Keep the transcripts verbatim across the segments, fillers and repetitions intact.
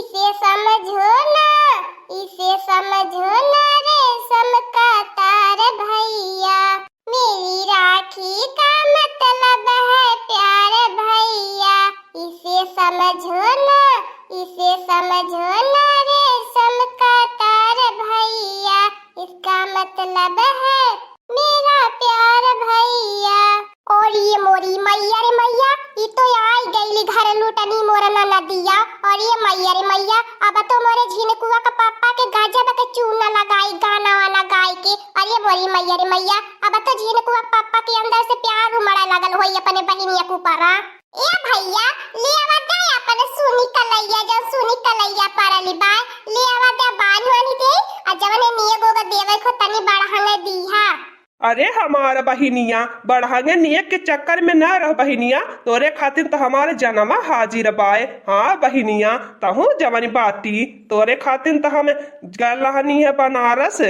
इसे समझो ना, इसे समझो ना रेशम का तार भैया, मेरी राखी का मतलब है प्यार भैया। इसे समझो ना, इसे समझो ना रेशम का तार भैया, इसका मतलब है मेरा प्यार भैया। और ये मोरी मैया रे मैया, ई तो आई गईली घर लुटनी मोर ननदिया। और ये मैया रे मैया, अब तो मोरे झिनकुआ का पापा के गजब के चूना लगाई, गाना वाना गाय के। और ये मोरी मैया रे मैया, अब तो झिनकुआ का पापा के अंदर से प्यार उमड़ा लगल होई अपने बहिनिया के ऊपरा। ए भैया, ले आवा दे अपन सुनी कलैया, जो सुनी कलैया परली बाय, ले आवा दे बानी वानी दे, आ जवने निये गोगा देवे को तनी बढ़हंगे दीहा। अरे हमार बहिनिया, बढ़हंगे निये के चक्कर में ना रह बहिनिया, तोरे खातिर तो हमार जनवा हाजिर बाय। हाँ बहिनिया, तहूँ जवन बाटी, तोरे खातिर तो हम गल रहनी है बनारस।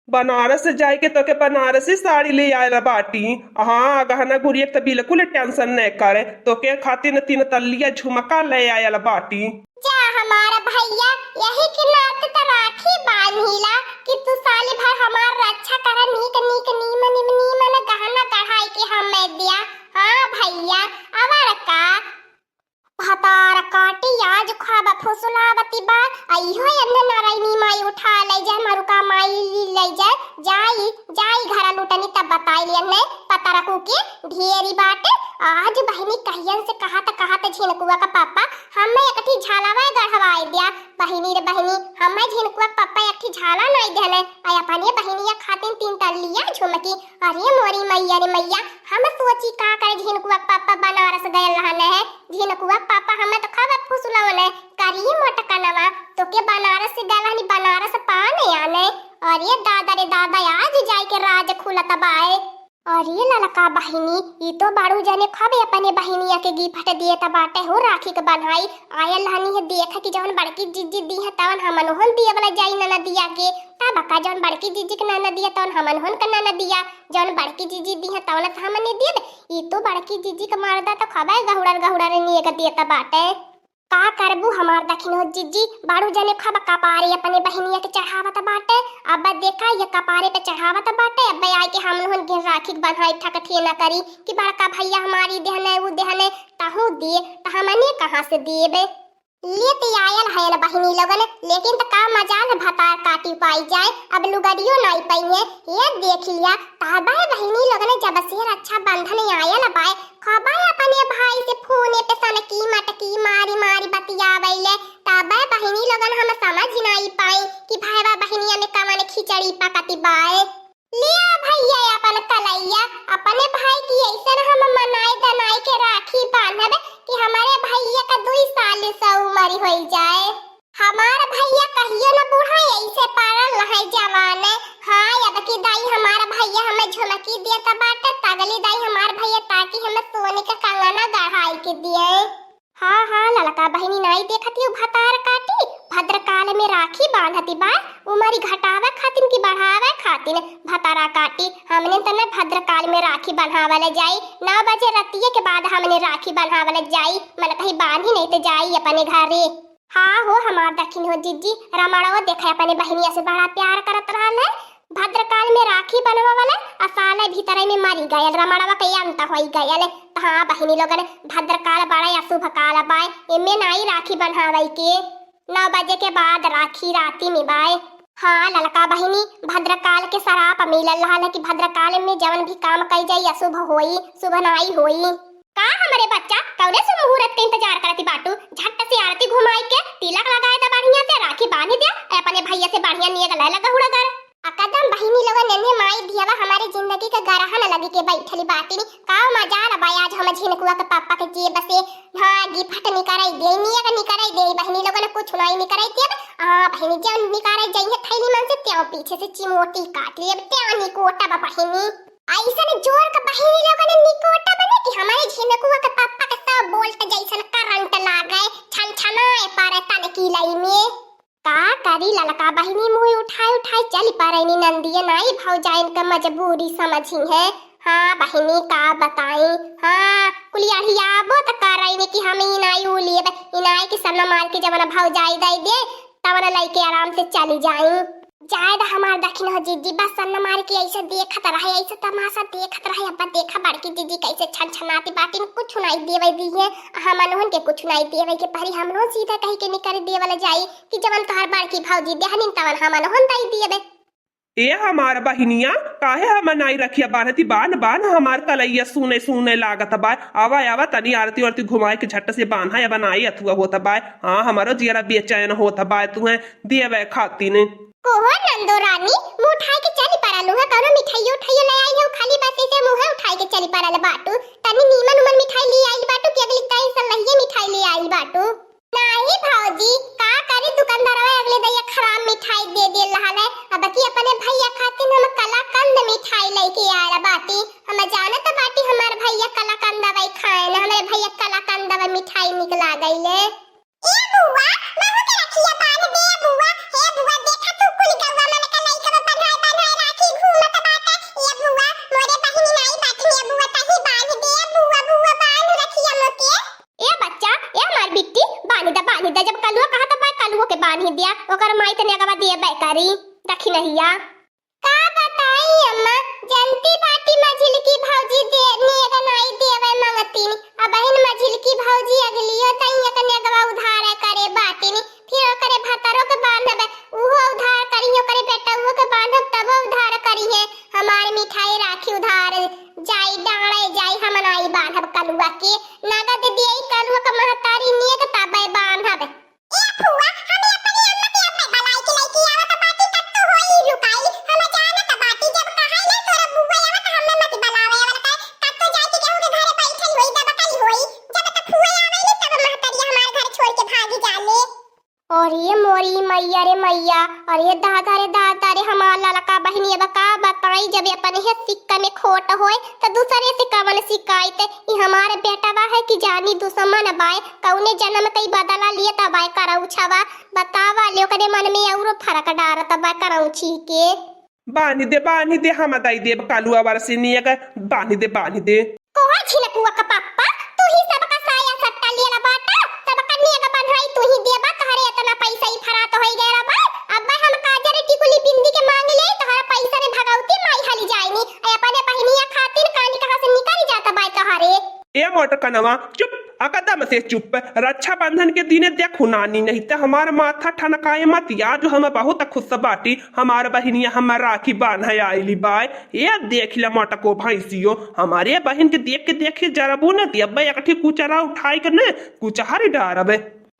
बनारस से जाइके तोके बनारसी साड़ी ले आयल बाटी। हाँ, गहना गुरिया के त बिल्कुल tension न करे, तोके खातिर तीन तल्लिया झुमका ले आयल बाटी। जा हमारा भैया, यही के नाते त राखी बांधिला कि तू साल भर हमार रक्षा कर, नीक नीक नीमन नीमन गहना गढ़ाई के हमें दिया। हाँ भैया, अवर का भतार काटी आज खाबा फुसलावती बा, आ इहो एन्ने नारायणी माई उठा ले जाए, मरुका माई ले जाए, जाई, जाई घरा लुटनी तब बताई लियन ने, पता रखू के ढेरी बाटे। आज बहिनी कहियन से कहत, कहत झिनकुआ का पापा हमें एक ठी झालावा गढ़वाई दिया। बहिनी रे बहिनी, हमें झिनकुआ का पापा एक ठी झाला नाई देने, आ अपने बहिनिया खातिन तीन तल्लिया झुमकी। अरे मोरी मैया रे मैया, हम सोची का करे झिनकुआ का पापा बनारस गयल रहने है, झिनकुआ पापा हमें तो खबर फुसलौने, करी मोटकनवा, तोके बनारस से गलहनी बनारस पाने आने। अरे दादा रे दादा, आज जाए के राज खुलत बाए। अरे ललका बहिनी, ई तो बाड़ू जने खबे अपने बहिनिया के gift दिए त बाटे हो राखी के बन्हाई। आयल हनी है देख कि जवन बड़की जिज्जी दी है तवन हमन ओहन दिए वाला जाई ननदिया के। तब का जवन बड़की जिज्जी के ननदिया तवन हमन ओहन के ननदिया। जवन बड़की जिज्जी दी है तवन त हमने दिए। ई तो बड़की जिज्जी के मर्दा तो खबे गहुड़र गहुड़र निये के दिए त बाटे। का करबू हमार दखिन हो जिज्जी, बाड़ू जने खब कपारे अपने बहिनिया के चढ़ावत बाटे। अब देखा ये कपारे पे चढ़ावत बाटे, अब आए के हम लोगन के राखी के बन्हाई ठकठिए न करी कि बड़का भैया हमारी देहने, उ देहने, तहू दिए, त हमने कहाँ से देबे? लेते आयल है न बहिनी लोगन, लेकिन त का मजाल भतार काटी पाई जाए, अब लुगरियो नाई पइहे। ये देख लिया, तबे बहिनी लोगन जब से रक्षाबंधन आयल बाय, खबे अपने भाई से फोने पे सनकी मटकी मारी मारी बतियावैले, तबे बहिनी लोगन हम समझ नाई पाई कि भाईवा बहिनिया में कवन खिचड़ी पकती बाय। लिया भैया अपन कलैया, अपने भाई की ऐसन हम मनाए दनाए के राखी बांधब कि हमारे भैया का दुई साल से उम्र होई जाए। हमार भैया कहियो न बूढ़ा, ऐसे पारल रहे जवान। हाँ, अब की दाई हमार भैया हमें झुमकी देत बाटे, तगली दाई हमार भैया ताकि हमें सोने के कंगना गढ़ाई के दिए। हाँ, हाँ, ललका बहिनी नाई देखत ही भतार काटी, भद्रकाल में राखी बांधती बा, उमरी घटावे खातिन की बढ़ावे खातिन भतारा काटी। हमने त न भद्रकाल में राखी बन्हावल जाई, नौ बजे रतिये के बाद हमने राखी बन्हावल जाई, मन कहीं बांधी नहीं त जाई अपने घरे। हाँ हो हमार दखिन हो जिज्जी, रमणवा देखे अपने बहिनिया से बड़ा प्यार करत रहल है। भद्रकाल में राखी बनवावल आ साल भीतर में मरी गयल, रमणवा के अंत होई गयल। त हाँ बहिनी लोगन, भद्रकाल बड़ा अशुभ काल बाय, एमे नाई राखी बन्हावई के। नौ बजे के बाद राखी राती में बाय। हाँ ललका बहिनी, भद्रकाल के सराप मिलल रहल है कि भद्रकाल में जवन भी काम कई जाई अशुभ होई, शुभ नाई होई। का हमरे बच्चा, कौने से मुहूर्त के इंतजार करती बाटू? झट से आरती घुमाई के तिलक लगाए दा बढ़िया से, राखी बांधी दे, ए अपने भैया से बढ़िया नियग ले लगा हुड़गर। अकदम बहिनी लोगन, एन्हे माई धियावा हमारे जिंदगी के गरहन लगी के बैठली बाटिनी। का मजाल बा आज हम झिनकुआ के पापा के जेब से, हाँ, gift निकराई दे, नियग निकराई दे, बहिनी लोगन कुछ नाई निकराई देब। हाँ बहिनी, जौन निकारे जइहे थैली मन से, त्यों पीछे से चिमोटी काट लेब, त्यों निकोटा बा बहिनी। ऐसन जोर के बहिनी लोगन निकोटा बने कि हमारे झिनकुआ के पप्पा के सौ बोल्ट जैसन करंट लागे, छनछनाए पारे तन की लई में। का करी ललका बहिनी, मुँह उठाए उठाए चली परेनी नंदिये, नाई भौजाइन के मजबूरी समझी है। हाँ बहिनी, का बताई, हाँ, कुलिया हियाबो त करैनी कि हम ई नाई ऊ लेब, ई नाई कि सन्ना मार के जवन भौजाई दई दे, तवन लइके आराम से चली जाई। जाए द हमार दखिन हो जीजी, बस सन्ना मार के ऐसे देखत रहे, ऐसे तमाशा देखत रहे। अब देखा बड़की जीजी कैसे छनछनाती बाटिन, कुछ नाई देवे दिहे, हमनहुन के कुछ नाई देवे के परी, हमनहुन सीधा कही के निकर देवल जाई कि जवन तोहर बड़की भौजी देहनिन तवन हमनहुन दई देबे। ए हमार बहिनिया, काहे हम नाई रखिया बान्हती? बान्ह, बान्ह, हमार कलैया सूने, सूने लागत बाय। आवा, आवा, तनी आरती, आरती घुमाए के झट से बान्हा, या बनाई अथुआ होत बाय। हाँ, हमारो जियरा बेचैन होत बाय, तुहे देवे खातिन। कोहो नंदो रानी, मुँह उठाए के चली पड़लू है, कौनो मिठाइयो उठाइयो ले आई हो, खाली बस ऐसे मुँहे उठाए के चली पड़ल बाटू। तनी नीमन उमन मिठाई ले आइल बाटू कि अगली दाई सन लहिए मिठाई ले आइल बाटू। नाही भौजी, का करी, दुकानदारवा अगले दइया खराब मिठाई दे दे रहल है। अब की अपने भैया खातिर हम कलाकंद मिठाई लेके आयल बाटी। हम जानत बाटी हमार भैया कलाकंद दवाई खाए न, हमारे भैया कलाकंद दवाई मिठाई निक लागैले। ए बुआ, महू के रखिया बांध दे बुआ। हे बुआ, देखा तू कुल गौवा मन का लइका बन्हाए बन्हाए राखी घूमत बाटे। ए बुआ, मोरे बहिनी नाई बाटी, ए बुआ तही बांध दे बुआ, बुआ बांध रखिया मोके। ए बच्चा, ए हमार बिट्टी, बान्हि द, बान्हि द, जब कलुआ कहत बा, कलुओ के बान्हि दिया, ओकर माई तने अगवा देबे करी, दखिनहिया। का बताई अम्मा, जनती बाटी मझिलकी भौजी दे, नेग नाई देवे मंगतीन, अबहिन मझिलकी भौजी अगलियो तई एक नेगवा उधार करे बाटिन, फिर ओकरे भतरो के बान्हबे, उहो उधार करिहे, ओकरे बेटउओ के बान्हब तबो उधार करिहे, हमार मिठाई राखी उधार जाई डाँड़े जाई, हम नाई बान्हब कलुआ के। नगद देई कलुआ के महतारी नेग तबे बान्हब। ए फुआ, हम अपने अम्मा के अम्मा बलाई के लइके आवत बाटी, तब तो होई लुकाई। हम जानत बाटी, जब कहाई नहीं तोरा बुआ आवत, हमें मत बलावे आवल कर, तब तो जाके केहू के घरे बैठल होई, दबकल होई। जब तो फुआ आवेली, तब महतरिया हमार घर छोड़ के भागी जाले। अरे मोरी मैया रे मैया, अरे दादा रे दादा रे, हमार ललका बहिनी अब का बताई, जब अपने हे सिक्का में खोट होए त दूसरे से कवन शिकायत। ई हमार बेटवा है कि जानी दुश्मन बाय, कौने जन्म कई बदला लिए तबाय करौछवा। बतावा ले ओकरे मन में औरो फरक डारत बा करौछी के। बान्हि दे, बान्हि दे, हम दई देब कलुआ वाला से नेग, बान्हि दे, बान्हि दे। कोहर छिनकुआ का पप्पा, तू ही सबका साया सट्टा लेला बाटा, सबका नेग बन्हाई तू ही देबा, तोहरे इतना पैसा ही फरात होई गया बा। अब हम काजर टिकुली बिंदी के मांग ले, तोहरा पैसा में भगवती माई हाली जाइनी, ए अपने बहिनिया खातिर कानी कहाँ से निकल जाता बाय तोहरे। ए मोटकनवा, चुप, एकदम से चुप। रक्षाबंधन के दिने देखू नानी, नहीं त हमार माथा ठनकाए मत, या जो हम बहुत खुश बाटी। हमार बहिनिया हमार राखी बान्हे आइली बाय। ए देख ले मोटको भैंसियो, हमारे बहिन के देख के देख के जरबू न, देबे एकठी कुचरा उठाई के न कुचहर डारबे।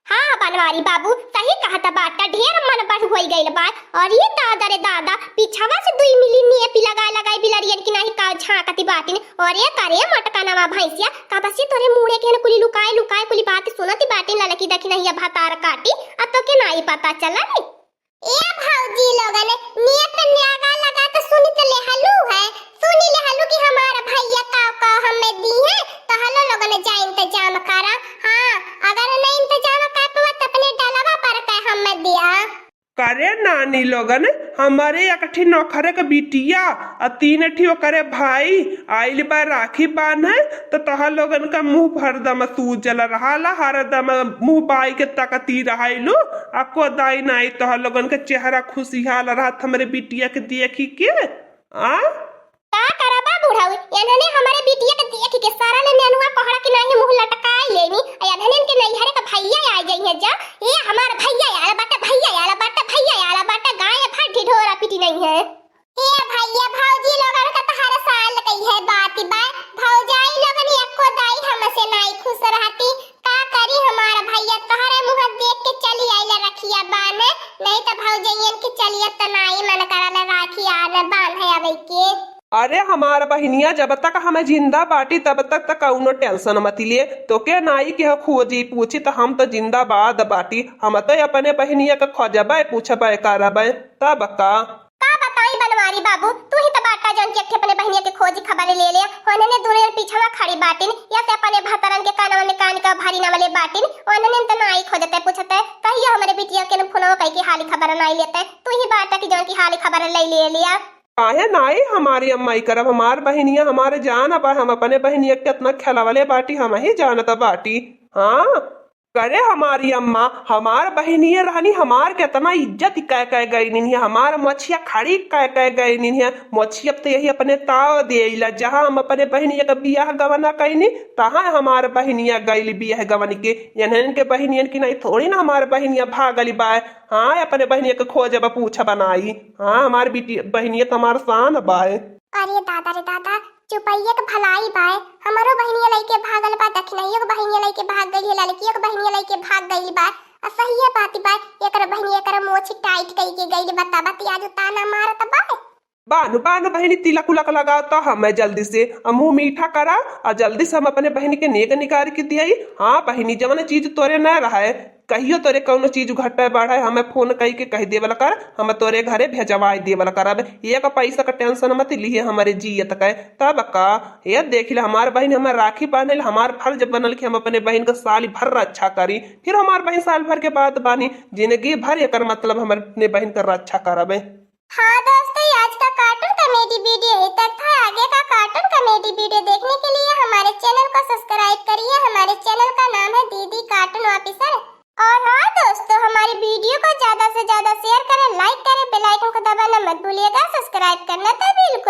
हाँ बनवारी बाबू, सही कहत बाटा, ढेर मन बढ़ होई गइल बा। और ये दादा रे दादा, पिछवा से दुई मिली नेपी लगाए लगाए बिलरियन की नाही का झांकती बाटिन। और ये करे मोटकनवा भैंसिया, कब से तोरे मुड़े के हन कुली लुकाए लुकाए कुली बात सुनती बाटिन, ललकी दखिनहिया भतार काटी, आ तो के नाही पता चलल। ए भौजी लोगन, नियत नागा लगा त सुनित लेहलू है, सुनि लेहलू कि हमार भैया का का हमें दी है, तो हलो लोगन जा इंतजाम करा। हाँ, अगर नहीं इंतजाम कर पावा त अपने डलवा पर के हमें दिया। करे नानी लोगन, हमारे एक ठी नौखरे के बिटिया आ तीन ठी ओकरे भाई आइल बा राखी बान्हे, त तोहर लोगन का मुंह हरदम सूजल रहाला, हरदम मुंह बाई के तकती रहलू, अको दाई नाई तोहर लोगन के चेहरा खुशिहाल रहत हमरे बिटिया के देखी के। आ? का करबा बुढ़ऊ, एनहने हमरे बिटिया के देख के सारा ले नेनुआ कोहड़ा के नाई मुंह लटकाई लेनी, आ एनहने के नैहरे के भैया आ जइहे जा, ए हमार भैया आला बाटे, भैया आला बाटे, भैया आला बाटे, गाय भर ढिढोरा पीटी नहीं है। ए भैया, भौजी लोगन का तो हर साल कही है बात बा, भौजाई लोगन एको दाई हमसे नाई खुश रहती, का करी हमार भैया, तोहरे मुंह देख के चली आइल रखिया बान्हे, नहीं तो भौजइयन के चलिए तो नाई मन करल राखी आन बान्हे आवे के। अरे हमार बहिनिया, जब तक हम जिंदा बाटी तब तक त कउनो tension मत ले, तोके नाई के खोजी पूछी त हम त जिंदाबाद बाटी, हम त अपने बहिनिया के खोजबे पूछबे करबे, तब का। का बताई बनवारी बाबू, तू ही त बाटा जौन कि एक ठे अपने बहिनिया के खोजी खबर ले ले। ओनहने दुनो जन पीछवा खड़ी बाटिन, या से अपने भतरन के कानवा में कान के भरी नवले बाटिन। ओनहने त नाई खोजते पूछते, कहियो हमरे बिटिया के न फोनवा कई के हाली खबर नाई लेते। तू ही बाटा कि जौन की हाली खबर ले ले लिया। काहे नाई हमारी अम्मा ई करब? हमार बहिनिया हमार जान बा, हम अपने बहिनिया के केतना खेलवले बाटी, हम ही जानत बाटी। हाँ, करे हमारी अम्मा, हमार बहिनिया रहनी, हमार केतना इज्जत कह कह गईनी है, हमार मोछिया खड़ी कह कह गईनी है। मोछिया अब तो यही अपने ताव देइला, जहाँ हम अपने बहिनिया के बियाह गवना कईनी, तहाँ हमार बहिनिया गइल बियाह गवन के। इन्हन के बहिनियन की नाई थोड़ी ना हमार बहिनिया भागल बाय। हाँ, अपने बहिनिया के खोजब पूछब नाई। हाँ, हमार बेटी, बहिनिया तो हमार शान बाय। अरे दादा रे दादा, चुपैया के भलाई बाय। हमरो बहिनिया लइके भागल बा, दखिनहियो के बहिनिया लइके भाग गइल है, ललकियो के बहिनिया लइके भाग गइल बा। आ सहिए बात बाय, एकर बहिनिया एकर मोछ टाइट कइके गइल बा, तब बतिया जो ताना मारत बाय। बानु, बानु बहिनी, तिलक उलक लगाओ तो हमें जल्दी से, आ मुँह मीठा करा, और जल्दी से हम अपने बहिनी के नेग निकाल के दियाई। हाँ बहिनी, जवन चीज तोरे न रहे, कहियो तोरे कौनो चीज घटे बढ़े, हमें फोन कई के कह देवल कर, हम तोरे घरे भेजवाई देवल करब। एक पैसा का टेंशन मत लिहे हमरे जियत के। तब का, ये देख ले, हमार बहिन हमें राखी बांधल, हमार फर्ज बनल कि हम अपने बहिन का साल भर रक्षा करी। फिर हमार बहिन साल भर के बाद बानी, जिंदगी भर एकर मतलब हम अपने बहिन का रक्षा करबे। हाँ दोस्तों, ये आज का कार्टून कॉमेडी वीडियो यहीं तक था। आगे का कार्टून कॉमेडी वीडियो देखने के लिए हमारे चैनल को सब्सक्राइब करिए। हमारे चैनल का नाम है दीदी कार्टून ऑफिसर। और हाँ दोस्तों, हमारी वीडियो को ज्यादा से ज्यादा शेयर करें, लाइक करें, बेल आइकन को दबाना मत भूलिएगा, सब्सक्राइब करना तो बिल्कुल